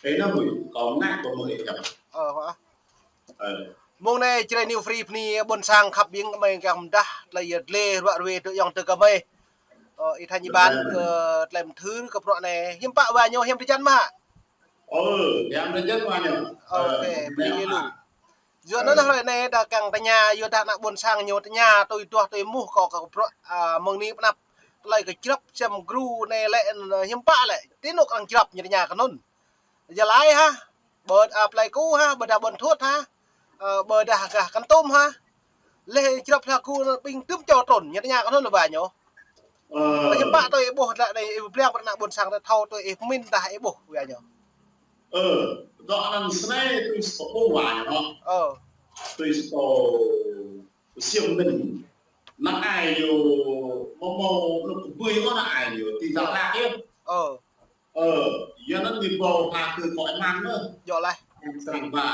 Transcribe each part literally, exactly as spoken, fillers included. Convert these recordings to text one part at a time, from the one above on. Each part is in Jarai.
Ê, anŭn ƀu, kâo ngă kâo mơ̆ ih čăm. Ơ, hă. Ơ. Mông anai Jrai New Free bơni ƀôn sang khăp ƀing gơmơi kiăng pơdah tơlơi yơh dlê ruă ruê tơ ayŏng adơi gơmơi. Ơ, ih tha ñu ƀan kơ tơlơi mơthưr kơ bruă anai. Hiư̆m pă wa ñu, hiam drơi jan mơ̆ hă? Ơ, hiam drơi jan wa ñu. Ơ, ôkê, bơni lu. Yua anŭn hrơi anai đa kiăng tơña, yua dah ană ƀôn sang ñu tơña, tui duah tui muh kâo kơ bruă, a, mơ̆ng anai pơ anăp. Tơlơi kơ jrăp sem gru anai lĕ, hiư̆m pă lĕ. Tui anŭn kiăng jrăp ñu tơña kơ anŭn. Gia Lai hă, ƀôdah, a, Pleiku hă, ƀôdah Ƀuôn Thuôt hă, ơ, ƀôdah gah Kon Tum hă. Lĕ jrăp hla gru ƀing tŭm čô trŭn, ñu tơña kơ anŭn lĕ wa ñu. Ơ. Hiư̆m pă tui ih ƀuh lĕ anai, ih pơblang pơ ană ƀôn sang tơ thâo tui ih pơmĭn dah ih ƀuh wa ñu. Ơ, dŏ anŭn snei tui sơkô wa ñu. Ơ. Tui sơkô siam mĭn. Năng ai ñu mơ̆ mơ̆ anŭn kơ bui ôh năng ai ñu, ti dăp lak yơh. Ơ. Ơ, yua anŭn ñu ƀu hla kơ kơ ih mơ̆n mơ̆. Yơh lah. Arăng srăng ba,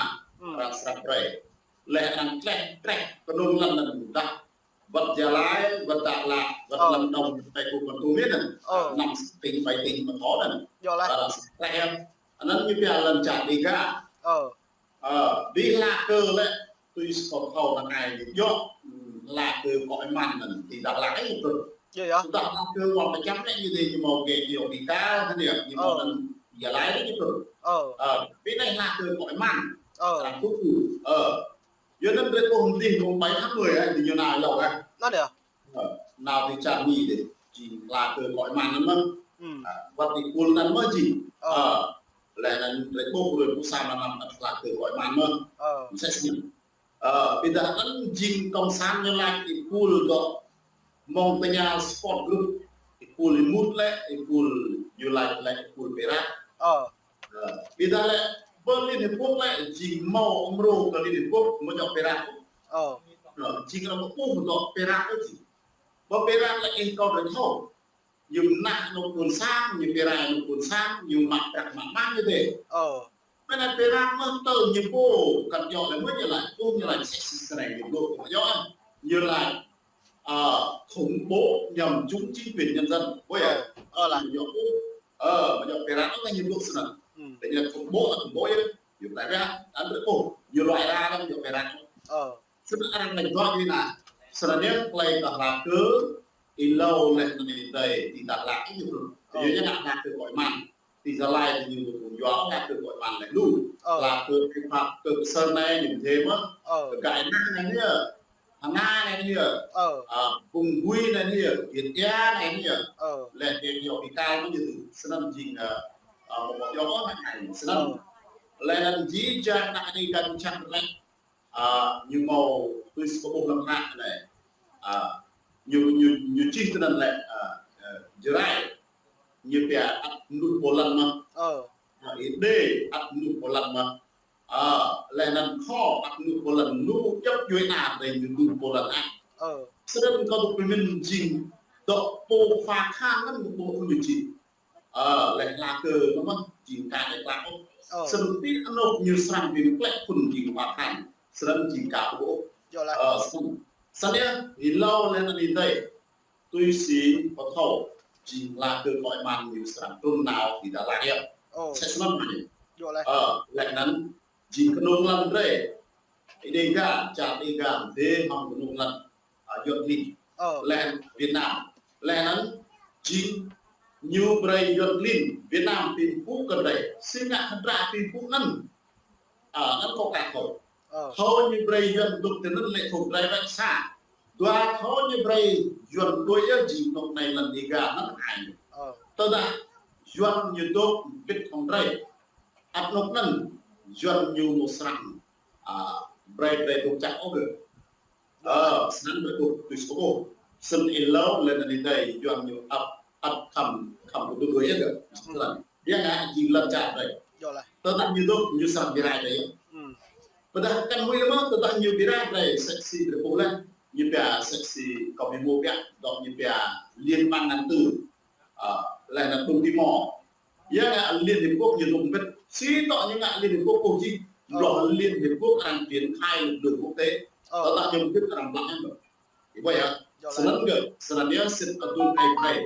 arăng srăng brơi. Lĕ arăng tleh, tleh, kơnơ̆ng lăm anŭn dah. Wơ̆t Gia Lai, wơ̆t Dak Lak, wơ̆t Lâm Đồng, wơ̆t Pleiku Kon Tum anŭn. Ơ. Năm tỉnh, bảy tỉnh mơ̆ thâo anŭn. Yơh lah. Arăng srăng tleh. Anŭn ñu pia lŏn čar Dega. Ơ. Ơ, ƀing hla kơ lĕ, tui sơkô thâo năng ai ñu djơ̆, hla kơ kơ ih mơ̆n anŭn, ti dăp lak ih pơr. Yơh, yơh. Tơdah hla kơ wa pơčăm lĕ ñu dê ñu mơ̆ gê ñu ƀing ta, hă ñu, ñu mơ̆ anŭn Gia Lai lĕ ñu pơr. Ơ. Ơ, ƀing anai hla kơ kơ ih mơ̆n. Ơ. Arăng tŭ tŭ. Ơ. Yua anŭn drơi ƀuh mơdih mông ƀai hăp mơi, ơ, ñu nao lŏ, ơ. Anŭn yơh. Ơ, nao ti čar Mi dê, jing hla kơ kơ ih mơ̆n anŭn mơ̆. Ơ, wơ̆t ih pul anŭn mơ̆ jing. Ơ. Ơ, lĕ anŭn drơi ƀuh, drơi ƀuh sa năm anŭn hla kơ kơ ih mơ̆n mơ̆. Ơ. Mơsĕ snăn. Ơ, ƀiădah anŭn jing cộng sản ñu laĭ ih pul dŏ mơ̆ng tơña support group, ih pul ih mŭt lĕ, ih pul ñu laĭ lĕ, ih pul pơrăk. Ơ. Ơ, ƀiădah lĕ, ƀơi Liên Hiệp Quốc lĕ, jing mơ̆ mrô kơ Liên Hiệp Quốc, mơ̆ djơ̆ pơrăk. Ơ. Ơ, jing arăng ƀuh dŏ pơrăk ôh jing. Ƀơi pơrăk lĕ ih kâo drơi thâo. Ñu mơnă anŏ ƀôn sang, ñu pơrai anŏ ƀôn sang, ñu mă prăk mă măng ñu dê. Ơ. Mơnă pơrăk mơ̆ tơl ñu pô, kăn djơ̆ lĕ mơ̆ ñu laĭ, ƀuh ñu laĭ mơsĕ si sơreng ñu blŏk, mơ̆ djơ̆, ñu laĭ, ơ, khủng bố nhằm chống chính quyền nhân dân. Ƀuh yơh. Ơ, ơ lah. Ñu djơ̆ ƀuh. Ơ, mơ̆ djơ̆ pơrăk anŭn ñu blŏk snăn. Ơ. Tơña khủng bố là khủng bố yơh. Ñu laĭ ƀiă, anŭn ƀuh. Ñu laĭ ra anŭn ñu pơrăk. Ơ. Snăn arăng laĭ dŏ ñu nă. Snăn yơh tơlơi kơ hla kơ, ih lâo lĕ anŭn ih dê, ti dăp lak ih ñu pơr. Ơ. Yua ñu ngă hla kơ kơ ih mơ̆n. Ti Gia Lai ñu ƀu yua hla kơ kơ ih mơ̆n lĕ lu. Ơ. Hla kơ ih pap kơ kơsơr anai ñu dê mơ̆. Ơ. Kơ gai năng anai ñu. Hăng anai ñu. Ơ. Ơ, Bung Bui anai ñu. Việt Ia anai ñu. Ơ. Lĕ kơ ñu ƀing kơ ñu tŭ. Snăn jing, ơ, ơ, mơ̆ mơ̆ yua ôh năng ai. Snăn. Ơ. Lĕ anŭn jing jang năng anai kăn čang lĕ. Ơ, ñu mâo tui sơkô ƀuh lăm hră anai. Ơ, ñu, ñu, ñu čih tui anŭn lĕ, ơ, ơ, Jrai. Ñu pia ăt mơnuih pô lăn mơ̆n. Ơ. Ơ, Êđê ăt mơnuih pô lăn mơ̆n. Ơ, lĕ anŭn Kho ăt mơnuih pô lăn, lu djŏp djuai ania drơi ñu mơnuih pô lăn ah. Ơ. Snăn kâo tŭ pơmĭn jing dŏ pô Khua Khan anŭn pô ưm jing. Ơ, lĕ hla kơ mơ̆ mơ̆, jing kơ lĕ hla ôh. Ơ. Snăn ti anŏ ñu srăng bi mklĕ phŭn jing Khua Khan. Snăn jing kơ ôh. Yơh lah. Ơ, snăn. Snăn yơh, ih lâo lĕ anŭn ih dê. Tui si pơthâo, jing hla kơ kơ ih mơ̆n ñu srăng trŭn nao ti dăp lak yơh. Ơ. Mơsĕ snăn mơ̆ ñu. Yơh lah. Ơ, lĕ anŭn, jing kơnơ̆ng lăm drơi. Ih Dega, čar Dega, dê hăng kơnơ̆ng lăm, ơ, Yuăn klin. Ơ. Lĕ Việt Nam. Lĕ anŭn, jing ñu brơi Yuăn klin, Việt Nam pơpŭ kơ drơi. Si ngă hơdră pơpŭ anŭn. Ơ, anŭn kâo ka thâo. Ơ. Thâo ñu brơi Yuăn dŏ tơ anŭn lĕ thâo drơi wơ̆t sa. Dua thâo ñu brơi Yuăn đuaĭ yơh jing dŏ anai lăn Dega anŭn ai. Ơ. Tơdah Yuăn ñu dŏ bĭt hăng drơi. Ăt anŭn anŭn, Yuăn ñu mơ̆ srăng, ơ, brơi, brơi dŏ čăk ôh gơ̆. Ơ, snăn brơi ôh, tui sơkô ƀuh. Snăn ih lâo lĕ anŭn ih dê, Yuăn ñu ăt, ăt khăm, khăm kơ dŏ đuaĭ yơh gơ̆. Snăn. Biă ngă jing lŏn čar drơi. Yơh lah. Tơdah ñu dŏ, ñu srăng bi rai drơi yơh. Hm. Tơdah kăn huĭ lĕ mơ̆, tơdah ñu bi rai drơi, mơsĕ si drơi ƀuh lĕ. Ñu pia mơsĕ si kâo bi mơ̆ pia, dŏ ñu pia Liên bang ngăn từ. Ơ, lĕ anŭn Đông Timor. Yua ngă Liên Hiệp Quốc ñu dŏ mbĭt. Si dŏ ñu ngă Liên Hiệp Quốc ôh jing. Ơ. Dŏ Liên Hiệp Quốc arăng triển khai lực lượng quốc tế. Ơ. Tơdah ñu mbĭt arăng ƀlăng anŭn. Ih ƀuh yơh. Yơh lah. Snăn gơ̆, snăn yơh sĭt adŭng ai ƀai.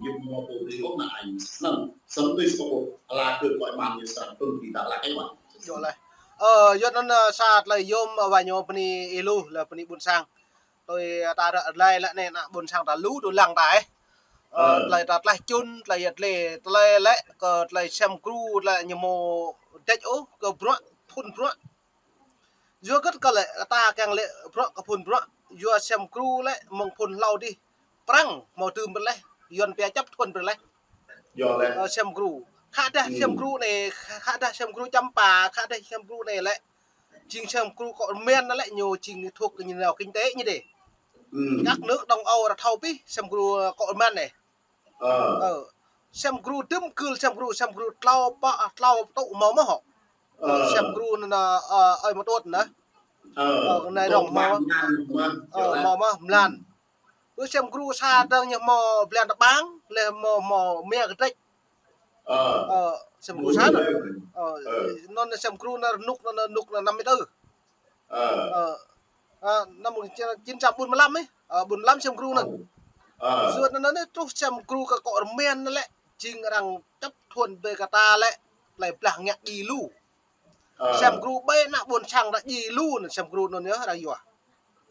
Yôm mơ̆ pô bri ôh na ai snăn. Snăn tui sô ala kơ koi man ñu sa tun bi ta la ai wan. Yua leh. Ơ, yua anŭn, ơ, sa tơlơi yôm, ơ, wa ñu bơni ilu leh bơni ƀôn sang. Tui ta ră lĕ lĕ anai ană ƀôn sang ta lu dŏ lăng ta, ơ. Ơ, tơlơi ta tlaih čun, tơlơi yăt lĕ, tơlơi lĕ kơ tơlơi sem gru, tơlơi ñu mơ̆ dĕč ôh, kơ bruă, phun bruă. Yua hơget kơ lĕ, ta kiăng lĕ bruă kơ phun bruă, yua sem gru lĕ mơ̆ng phun hlâo dih. Prăng hmâo tơm brơi leh, Yuan pia čăp thuăn brơi leh. Yua lĕ. Ơ, sem gru. Khă dah sem gru anai, khă dah sem gru Čăm Pa, khă dah sem gru anai lĕ. Jing sem gru kŏ rơmen anai lĕ ñu jing thuộc kơ ñu nao kinh tế ñu dih. Các nước Đông Âu ra thâo pih sem gru kŏ rơmen anai. Ơ. Ơ. Sem gru đưm kơ sem gru, sem gru tlâo pă, tlâo tŭ hmâo mơ̆ hŏ. Ơ. Sem gru anŭn, ơ, ơi mơtôt anŭn. Ơ. Ơ, anai rŏng hmâo mơ̆. Ơ, hmâo mơ̆, mlan. Ơ, sem gru sa dơ̆ng ñu hmâo blan tơƀang, leh hmâo, hmâo mia kơdrĕč. Ơ. Ơ, sem gru sa anŭn. Ơ, anŭn sem gru anŭn rơnŭk anŭn, rơnŭk anŭn năm mét. Ơ. Ơ, ơ, năm một nghìn chín trăm bốn mươi lăm ih, ơ, bốn mươi lăm sem gru anŭn. Ơ. Yua anŭn anai truh sem gru kơ kŏ rơmen anai lĕ, jing arăng čăp thuăn brơi kơ ta lĕ, tơlơi blah ngă djai lu. Ơ. Sem gru ƀơi ană ƀôn sang ta djai lu anŭn sem gru anŭn yơh arăng yua.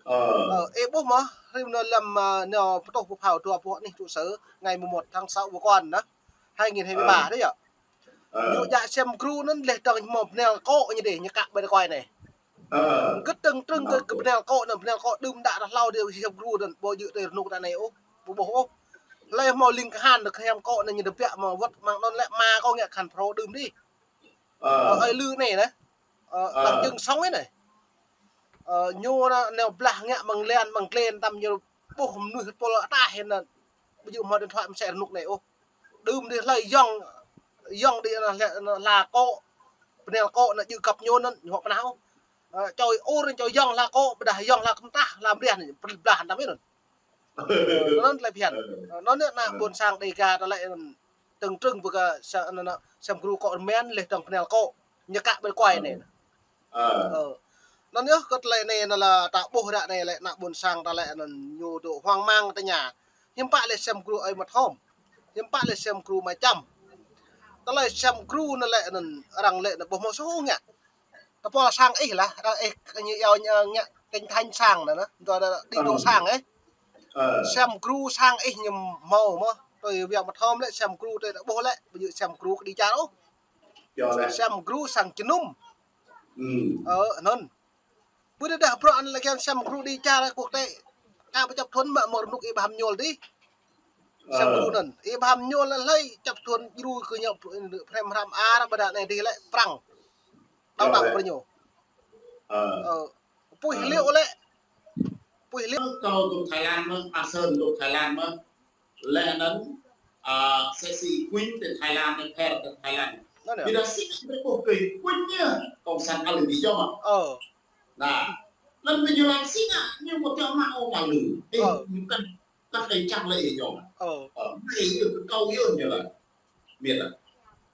Ơ. Ơ, ih ƀuh mơ̆, rĭm anŭn lăm, ơ, ñu pơtô pơphao dua boh anih trụ sở ngày mười một tháng sáu vừa qua anŭn, hai nghìn hai mươi ba đấy yơh. Ơ. Ñu djă sem gru anŭn leh dơ̆ng hmâo bơnel kŏ ñu dih, ñu kă ƀơi kơi anai. Ơ. Kơ trưng trưng kơ, kơ bơnel kŏ anŭn, bơnel kŏ đưm đă ră hlâo dih sem gru anŭn, ƀu djơ̆ tui rơnŭk ta anai ôh, ƀu ƀuh ôh. Leh hmâo ling kahan kơ hiam kŏ anŭn ñu dơbiă mă wơ̆t mơ̆ng anŭn lĕ mă kâo ngă kahan phrâo đưm dih. Ơ. Ơ, ơi lư anai nè. Ơ, ơ. Tăm jơ̆ng song anai nè. Ơ, ñu anŭn, anŭn blah ngă mơ̆ng lăn, mơ̆ng klên tăm ñu ƀuh mơnuih pôl ataih anŭn. Ƀu djơ̆ hmâo điện thoại mă sĕ rơnŭk anai ôh. Đưm dih hlơi yŏng, yŏng dih anŭn hla, anŭn hla kŏ. Bơnel kŏ anŭn djơ̆ găp ñu anŭn, ñu hŏk pơnah ôh. Ơ, čoi ur, čoi yŏng hla kŏ, ƀôdah yŏng hla kơmtah, hla mriah anŭn, blah tăm anŭn. Ơ, anŭn tơlơi phiăn. Ơ, anŭn anai ană ƀôn sang Dêga ta lĕ, ơ, trưng trưng ƀơi kơ sa-, anŭn, anŭn, sem gru kŏ rơmen leh dơ̆ng bơnel kŏ. Ñu kă ƀơi kơi anai. Ơ. Ơ. Anŭn yơh kơ tơlơi anai anŭn lĕ ta ƀuh ră anai lĕ ană ƀôn sang ta lĕ anŭn ñu dŏ hoang mang tơña. Hiư̆m pă lĕ sem gru ơi mơthom. Hiư̆m pă lĕ sem gru mă čăm. Tơlơi sem gru anŭn lĕ anŭn arăng lĕ anŭn ƀuh hmâo sô ngă. Tơpul sang ih lah, arăng ih ñu iâu ñu ngă Kinh Thánh sang anŭn, anŭn. Dŏ, dŏ, đi dŏ sang ih. Ơ. Sem gru sang ih ñu hmâo mơ̆. Tui wiang mơthom lĕ sem gru tui ta ƀuh lĕ, ƀu djơ̆ sem gru kơđi čar ôh. Yua lĕ. Sem gru sang jơnum. Ơ, anŭn. Ƀu djơ̆ dah bruă anŭn lĕ kiăng sem gru đi čar quốc tế. Ka ƀu čăp thuăn mă mơ̆ng rơnŭk ih ƀu hăm ñuôl dih. Sem gru anŭn. Ih ƀu hăm ñuôl lĕ hlơi čăp thuăn djru kơ ñu phrem hrăm ar ƀôdah anai dih lĕ prăng. Đào tạo brơi ñu. Ơ. Ơ. Puih liu lĕ. Puih liu. Kâo dŏ Thái Lan mơ̆, A Sơn dŏ Thái Lan mơ̆. Lĕ anŭn, a, sĕ si Ih Kuñ tơ Thái Lan, tơ Pher tơ Thái Lan. Anŭn yơh. Ƀiădah sĭt brơi ƀuh kơ Ih Kuñ ñu, cộng sản Alex đi yơh mơ̆. Ơ. Anŭn, anŭn ƀing ñu lăng sĭt ngă, ñu mơ̆ tơma ôh mă lu. Ơ. Ih, ñu kăn, kăn kơ čang lĕ ih yơh mơ̆. Ơ. Ơ, ih, kâo yơh ñu lăng. Mĭt lah.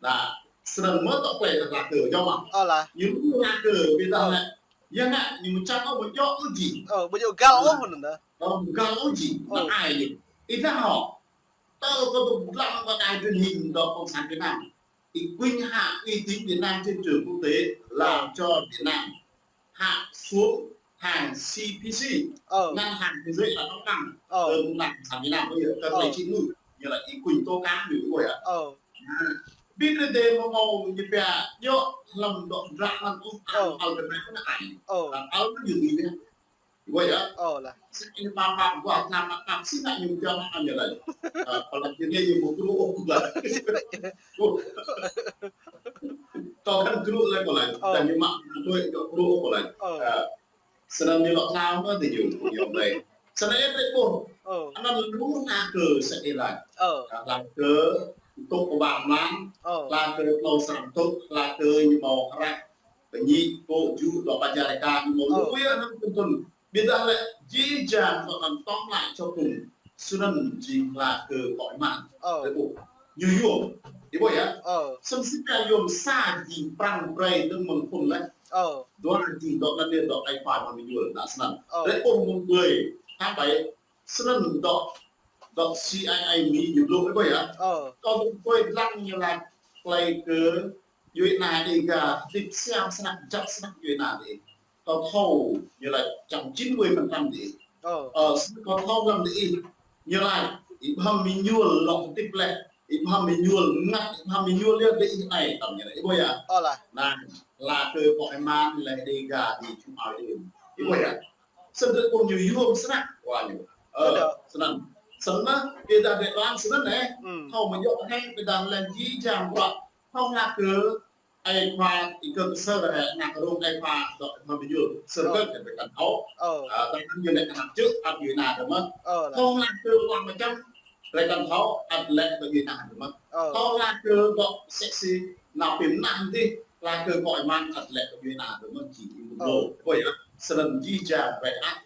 Anŭn, snăn mơ̆ tŏ klei tơlơi kơ yơh mơ̆. Ơ lah. Ñu lu tơlơi kơ, ƀiădah lĕ. Yua anŭn, ñu čang ôh mơ̆ yơh ôh jing. Ơ, ƀu djơ̆ găl ôh anŭn dah. Ơ, găl ôh jing. Ơ. Anŭn ai ñu. Ih dah hŏ. Tơ kơ dŏ lăng kơ đài truyền hình dŏ Cộng sản Việt Nam. Ih Kuñ hă uy tín Việt Nam trên trường quốc tế làm cho Việt Nam hạ xuống hàng C P C. Ơ. Ngân hàng thế giới là đóng băng. Ơ. Ờ, ngân hàng Việt Nam bây giờ cần phải chịu đựng. Như là Ih Kuñ tố cáo như vậy ạ. Ơ. Ƀiădah dih mơ̆ mơ̆ ñu pia, yơh, hlăm dŏ dră anŭn ôh, ơ, ăl kơ anai anŭn ai. Ơ. Ăl kơ ñu dih. Ih Kuñ yơh. Ơ lah. Sĭt ñu pap pap, ƀuh tlam pap pap, sĭt ngă ñu pia mă ñu lĕ. Ơ, kơ lĕ ñu ñu mơ̆ gru ôh lah. Tơ kăn gru lĕ kơ lĕ. Ơ. Dah ñu mă, ñu gru ôh kơ lĕ. Ơ. Ơ. Snăn ñu lŏ tlam mơ̆ dih ñu, ñu lĕ. Snăn ih brơi ƀuh. Ơ. Anŭn lu ană kơ sĕ ih laĭ. Ơ. Ană kơ tŭk kơ ƀăng mlan. Ơ. Ană kơ tlâo srăng tŭk, ană kơ ñu hmâo hră. Pơñi, pô, ju, dŏ pơčarika, ñu hmâo lu yơh anŭn tŭn tŭn. Ƀiădah lĕ, jih jang dŏ anŭn tŏng laĭ čŏk kŭm. Snăn jing ană kơ kŏ rơman. Ơ. Brơi ƀuh. Ñu yôm. Ih ƀuh yơh. Ơ. Snăn sĭt kơ yôm sa jing prăng brơi dơ̆ng mơ̆ng phŭn lĕ. Ơ. Dua jing dŏ anŭn dih dŏ ai pha mơ̆ng ñu anŭn snăn. Ơ. Brơi ƀuh mơ̆ng ƀơi. Hăng ƀai. Snăn dŏ. Dŏ C I A Mi ñu blŭ ih ƀuh yơh. Ơ. Kâo tui lăng ñu laĭ tơlơi kơ djuai ania Dega hơdip siam snăk, jăk snăk djuai ania đĭ. Kâo thâo ñu laĭ čang chín mươi phần trăm đĭ. Ơ. Ơ, snăk kâo thâo lăm đĭ. Ñu laĭ, ih ƀuh Mi ñuôl lŏ hơdip lĕ. Ih ƀuh Mi ñuôl ngă, ih ƀuh Mi ñuôl yơh đĭ ih anai tăm ñu laĭ. Ih ƀuh yơh. Ơ lah. Anai, laĭ kơ pô ih man lĕ Dega đĭ čum ao đĭ. Ih ƀuh yơh. Snăn tơlơi kơ ñu yôm snăk wa ñu. Ơ, snăn. Snăn, ƀiădah đĭ lăng snăn ơ. Thâo mơ̆ yŏk hĕ ƀiădah lăng jih jang wa. Thâo laĭ kơ ai khua ih kơ kơsơr ơ, ngă rông ai khua dŏ ih ƀuh Mi ñuôl. Sơr kơ kơ ƀing kăn thâo. Ơ. Ơ, tơdah ñu lĕ kơ anăp čư̆, ăt djuai ania dơ̆ mơ̆n. Ơ, lah. Thâo laĭ kơ wa mơčăm, ƀing kăn thâo, ăt lĕ kơ djuai ania dơ̆ mơ̆n. Ơ. Thâo laĭ kơ dŏ sĕ si, nao pim nah dih, laĭ kơ pô ih man ăt lĕ kơ djuai ania dơ̆ mơ̆n, jing ih ƀuh. Ơ. Ƀuh yơh, snăn jih jang ƀing ăt.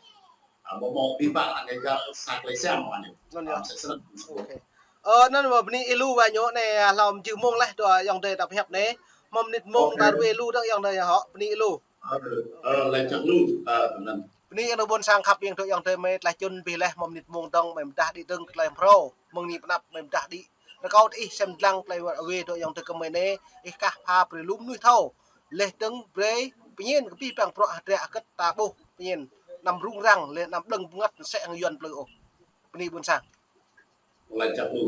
Ơ, mơ̆ mơ̆ ƀing ƀă anai găl sa tơlơi siam wa ñu. Anăn yơh. Ơ, sĕ snăn. Ôkê. Ơ, anăn mơ̆ bơni ih lu wa ñu anai, ơ, hlâo mơjưh mông laih dua ayŏng adơi ta pơhiăp anai. Mơ̆ mơnit mông ta rui ih lu dơ̆ng ayŏng adơi hŏ, bơni ih lu. Ơ, ơ, laĭ čang lu, ơ, anăn. Bơni ih lu ƀuôn sang khăp ƀing dua ayŏng adơi mơi tlaih čun bih laih mơ̆ mơnit mông dơ̆ng mơi mơdah đĭ dơ̆ng tơlơi mrâo, mơ̆ng anai pơanăp mơi mơdah đĭ. Rơkâo tơ ih sem dlăng tơlơi wơ̆t wê dua ayŏng adơi kơ mơi anai, ih kah pha brơi lu mơnuih thâo. Laih dơ̆ng brơi pơñen kơ abih bang bruă hơdră hơgĕt ta ƀuh pơñen. Anăm rŭng răng, laih anăm đơ̆ng bơngăt sĕ hăng Yuăn plư ôh. Bơni ƀuôn sang. Laĭ čang lu.